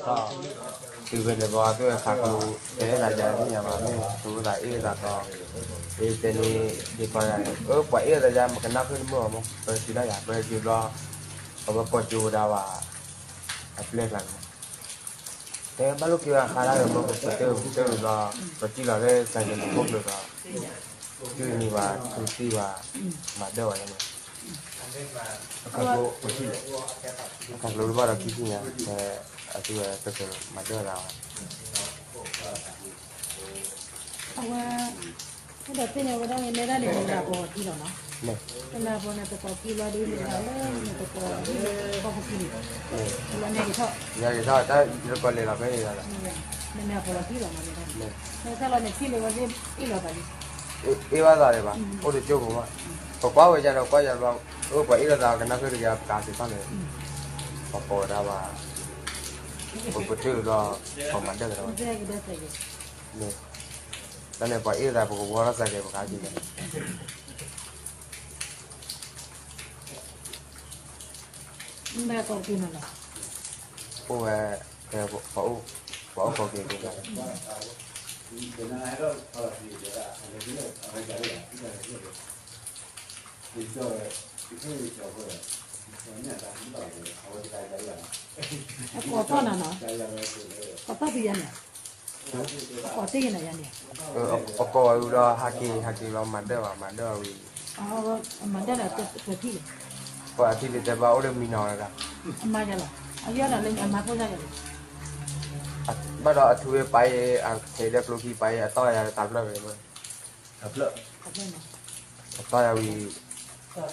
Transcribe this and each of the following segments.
ဒီး တုၤဖဲန့ၣ်ဘီ သုဝဲခးကျိ တအဲၣ်သးယၤသ့ၣ်ညါဘၣ် မ့ၢ်သုဝဲသးအ့ၣ်လိာ်သးဒီး အတဲန့ၣ် ဒ်ပှၤဂၤန့ၣ် အၢ ပှၤအ့ၣ်လိာ်သးယၤ မကနၣ်ဖျၢၣ်တမုာ်အီၤမး ပတုၤဒၣ်ယၤ ပတုၤဘျီ ပဝဲကိးကၠိဝဲဒၣ်ဝဲ အပျဲၢ်ကျါန့ၣ် တဲဘၣ်လိၣ်က့ၤဝဲအခါဒၣ်ဝဲမ့ၢ်ပတၢၢ်ပတၢၢ်ဘျီ ပစံၣ်လီၤလၢစဲးကဲးန့ၣ်ခိၣ်ကျၢၤဒီး တုၤန့ၣ်ဘၣ် ထူတံၢ်ဘၣ် မၤဒၢၣ်ဝဲဒၣ်န့ၣ် အခါကျိတဘၣ်ဒီးခံဆံညါ အသုဝဲတကမၤဒၢၣ်ဝဲဒၣ်ဝဲ အဝဲ အဲၣ်ဒိးသ့ၣ်ညါဝဲဒၣ်န့ၣ် လဲၤဒၣ်န့ၣ် တလးပီၤထံလီၤနီၤ, တလးပီၤန့ၣ် တကိးခံဘျီဒ်န့ၣ်လီၤ လၢန့ၣ်တကိးဒ်န့ၣ် ကီၢ်ပူၤခံန့ၣ် လီၤညါက့ၤထီၣ် ညါက့ၤထီၣ် တၢ်တကိးလဲၤလီၤဖဲန့ၣ်လီၤ, နမ့ၢ်အပီၤလီၤထံလီၤမးလဲၤဒၣ်န့ၣ် နကစၢ်လီၤန့ၣ်ထံၣ်လၢဝဲသ့ၣ်အ့ၣ်လိာ်သးလံ, အ့ၣ်ဘၣ်သးဒံးဘၣ် အိၣ်တကၠိၢ်ဖိမး, ပကွၢ်ဝဲယါဒီးကွၢ်ယါဘျီ အၢ ပှၤအ့ၣ်လိာ်သးကနၣ်ဖျၢၣ်တဂ့ၤ ပကးသ့ၣ်တဖၣ်န့ၣ်, ပှၤကိးဝဲဒၣ်ဘၣ်, ပပတုာ်ဘျီ ပှၤမၤဒၢၣ်ကဒီးဝဲ, တၢ်န့ၣ်ပှၤအ့ၣ်လိာ်သး ပကဝီထီၣ်စဲးကဲး ပကးက့ၤန့ၣ် အိၣ်ဝဲ, ပှၤအိၣ်, ပှၤအိၣ်ခိးက့ၤက့ၤ အကိးထီၣ်နၤနီၤ, ကိးထီၣ်က့ၤယၤန့ၣ်, အကိးဝဲဝံၤဒီး ဟးက့ၤ ဟးက့ၤလီၤ မၤဒၢၣ်ဘၣ် မၤဒၢၣ်ဝံၤ, မၤဒၢၣ်ဒီးတထံၣ်လံ, ပှၤအထံၣ်လံတဲဘၣ်အိၣ်လၢမံနီၤဝဲဒၣ်, အမါယၤလီၤ, အယီၢ်ဒီးလၢအမါဖိညါယၤလီၤ, ဘၣ်ဒီးအထူဝဲပာ်အံၤ အထဲလၢကျိခံပာ်အံၤ အတီၢ်ယၤတၢ်ဖျၢၣ်ဝဲ, အတီၢ်ယၤဝံၤ, အဖီၣ်စၢၤ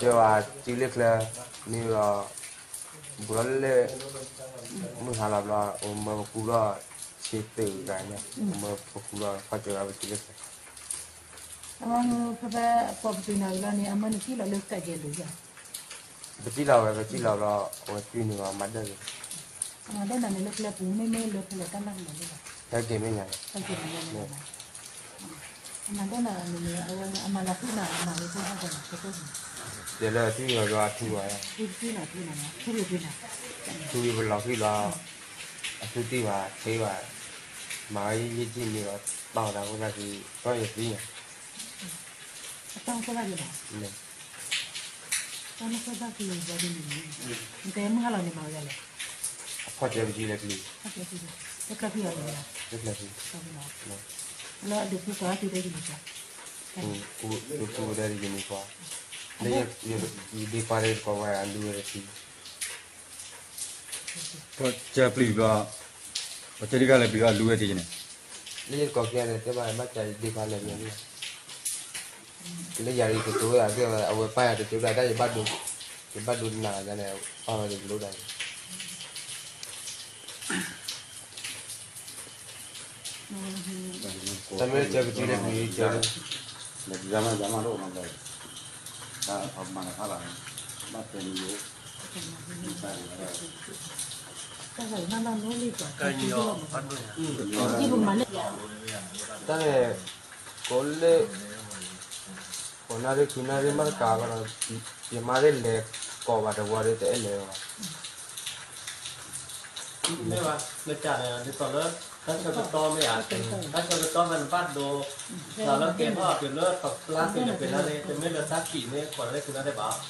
ဝဲစုလ့ၣ်ချၢ, မ့ၢ်ဒီး ဘူးလီၤလၢလၢ မုၢ်ဟါလီၤဘျီ အိၣ်မၢပကူဒီး ဆ့သုးဂၤန့ၣ် အိၣ်မၢပကူဒီး ဖီၣ်စၢၤဝဲပစုလ့ၣ်ချၢ, အဝဲဖဲဖဲအကိးပတုာ်နၤဝံၤလီၤန့ၣ် အမါန့ၣ်စံၣ်လီၤလၢစဲးကဲးလိၤယၤ, ပစံၣ်လီၤဝဲ ပစံၣ်လီၤဘျီ အဝဲတုၤန့ၣ်ဘၣ် မၤဒၢၣ်က့ၤ, မၤဒၢၣ်နၤန့ၣ်လၢကျဲပူၤ မ့မ့ၢ်လၢဖဲလဲၣ်တၢ်လၢကလီၤလၢဘၣ်, တၢ်က့ၤမ့ၢ်ညါန့ၣ်, အမၤဒၣ်နၤန့ၣ် အဝဲအမၤလီၤဃံနၤ အမၤဝဲဖိဟီၣ်ကီးန့ၣ် တဲလၢအထူအီၤဒီးအထူအီၤ, ထူဝံၤပလီၤဃံလီၤ, အထူတံၢ်ဘၣ် ထဲဘၣ်, မၤဝဲယဲၢ်ထံၣ်န့ၣ်ဒီး တၢ်အီၣ်တၢ်ဖိတၢ်ခံ ကီၢ်ယသံန့ၣ်, အတၢ်ဖိတၢ်ခံဘၣ် တၢ်နၢ်ပၢၢ်ဘၣ်ကလံၤဘၣ်ဒ်န့ၣ်, နတဲမုၢ်ဟါလီၤန့ၣ်မၤဝဲဒ်လဲၣ်, အဖီၣ်စၢၤပစုလ့ၣ်ချၢ, တၢ်ချၢဖံအီၤန့ၣ်, တၢ်ချၢဖံ, လၢအဒုးဖူကွၢ်တုၤတဲယမံၤကွၢ်, ဖူတဲယမံၤကွၢ်, လၢယဒ့ခွါလၢတကိးဝဲအလူဝဲတထံ ပှၤစၢၤပျံၤဘျီ, ပှၤစၢၤဒံးခါလဲၤပျံၤဘျီအလူဝဲတထံန့ၣ်, လၢယတကိးခံဂၤန့ၣ် တဲဘၣ်ဘၣ်စၢၤယဒ့ခွါလဲၤပျံၤန့ၣ်, လၢယၤဒ်တကၠိဝဲဒၣ်သ့ၣ် အဝဲပၢ်ယၤတကၠိဒၣ် တၢ်ယဘၣ်ဒိ, ယဘၣ်ဒိနၤန့ၣ် ပၢ်ဝဲတကၠိဒၣ်န့ၣ် တၢ်မ့ၢ်စၢၤပစုလ့ၣ်ပစုလ့ၣ်, တၢ်န့ၣ် ကိးလၢ ကိးနၣ်ရံၣ်ခံနၣ်ရံၣ်မ့ၢ်တကးဘၣ်ဒီး ယမါသ့ၣ်လဲၤကိးဘၣ်တဝီဒီးတအဲၣ်လဲၤဘၣ် မ့ၢ်ဘၣ် မ့ၢ်တၢ်န့ၣ် ဒ်သိးလၢ တၢ်ဆၢကတီၢ်မ့ၢ်ဧါ, တၢ်ဆၢကတီၢ်ဖဲနဘၣ်ဒိ, ဒီးလၢကဲထီၣ်တုၤလၢပပျၢ်က့ၤန့ၣ် ပနၣ်ရံၣ် တမ့ၢ်လၢတၢ်ကံၣ်မ့ၢ်ကိးနၣ်ရံၣ် ပနၣ်ရံၣ်ဘၣ်, ပပျၢ်ဂၤန့ၣ် ပနၣ်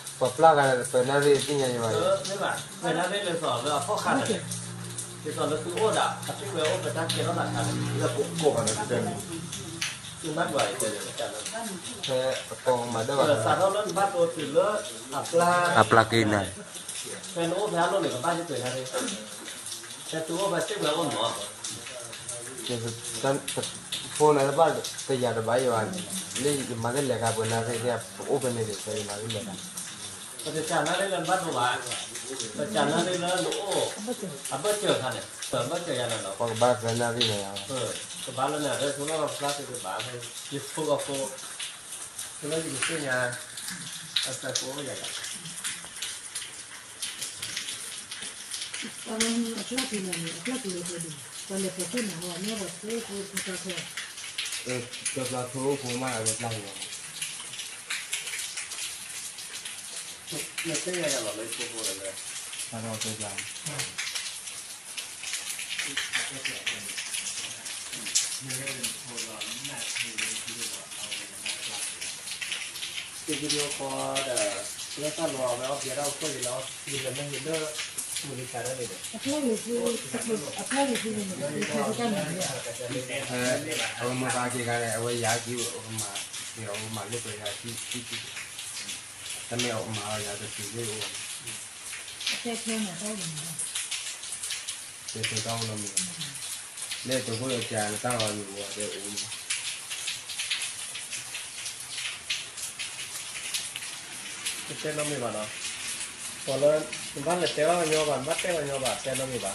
ရံၣ်သ့ၣ်ညါယံၤဘၣ်, မ့ၢ်ဘၣ် ပနၣ်ရံၣ်လၢစီၤလၢအဖီၣ်ဃာ်န့ၣ်, ဒ်သိးလၢသုအိၣ်ဒၣ် အသ့ၣ်ဝဲအိၣ်ပတၢ်ကဲထီၣ်သးခါန့ၣ်, သုမၤကွၢ်အံၤတဲန့ၣ် ဖဲအကိးမၤဒၢၣ်ဘၣ် စးထီၣ်လၢနဘၣ်ဒိတုၤလၢ အပျၢ် အပျၢ်က့ၤန့ၣ်, ဖဲနအိၣ်ဖဲအလိၣ်န့ၣ် ကဘၣ်ယပှဲၤနၣ်ရံၣ်, ဖဲသုအိၣ်ဖဲစ့ၢ်ကီးအိၣ်နီၤ, ဖိန့ၣ်တဘၣ်တယၤတဘၣ်ယံၤဘၣ်, လၢယမၤသ့ၣ်လဲၤခါပှဲၤနၣ်ရံၣ်သ့ၣ် ပအိၣ်ဖဲန့ၣ်ဒံး ဖဲယမၤသ့ၣ်လဲၤခါ ပတစၢ်နၣ်ရံၣ်လၢနဘၣ်ဒိဘၣ်, ပစၢ်နၣ်ရံၣ်လၢနအိၣ် အဘၢၣ်စၢၤခါန့ၣ်, အဘၢၣ်စၢၤယၤန့ၣ်လီၤ, ပကဘၣ်ဖဲနၣ်ရံၣ်န့ၣ်ယၤ, ကဘၣ်လၢနၤ လၢဆိလီၢ်ပျၢ်သ့ၣ်တဘၣ်, ယဖိကီၢ်ဖိ, လၢယကသ့ၣ်ညါ, အတၢ်ကိးယၤယၤ အပျၢ်က့ၤန့ၣ် အပျၢ်က့ၤလၢပှဲၤဒံး, ပှၤလဲၤပှဲၤခိၣ်နၤဟီ မ့ၢ်ပှၤဖိဖိဖိတၢ်ခိၣ်, ကပျၢ်ဖိအိၣ်ဖိမး အဝဲပျၢ်က့ၤလီၤ, နတဲယၤယၤလီၤလၢဖိဖိလၢ, အဒီးတဲယၤ ပ သု video call ဒီး လၢတၢ်လီၤအဝဲ အီၣ်ဘျဲၣ်ဒၣ်အိၣ်ခိၣ်လံလီၤ ယလဲၤမ့ၢ်ဟ့ၣ်လၢ မုၢ်လံခါဒၣ်န့ၣ်ဒီး အဖျၢၣ်လံၤဖု အဖျၢၣ်လံၤဖုန့ၣ် အဝဲမၤက့ၤခါန့ၣ် အဝဲယၤက့ၤ အမၤ မ့ၢ်အဝဲမၤလၢပှဲၤယၤ တမ့ၢ်အမၤအီၤယၤတတုၤလၢအအိၣ် တဲဖဲန့ၣ် တဲဖဲတၢ်အိၣ်လီၤမ့ၢ် လၢတၢ်ဖိတၢ်လံၤအတၢ်ဂီၤယိာ်ဝဲတဲအိၣ်မ့ၢ် တတဲနီတမံၤဘၣ်နီၤ, ပှၤလၢ နဘၣ်လဲၤတဲဘၣ်ညီဘၣ် နဘၣ်တဲဘၣ်ညီဘၣ် တဲနီတမံၤဘၣ်, ဘၣ်မၤ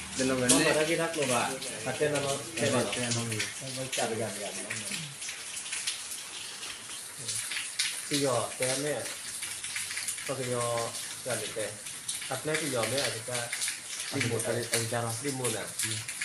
တၢ်ဂ့ၢ်တၢ်ကျိၤဘၣ်, အတဲနီတမံၤ, တၢ်တဂၤတဂၤန့ၣ် ပယီၤတဲမ့ၢ် ပှၤကညီ တၢ်န့ၣ်တဲ အပျဲၢ်ပယီၤမ့ၢ်အကစၢ် ဒံၣ်မိၢ်န့ၣ်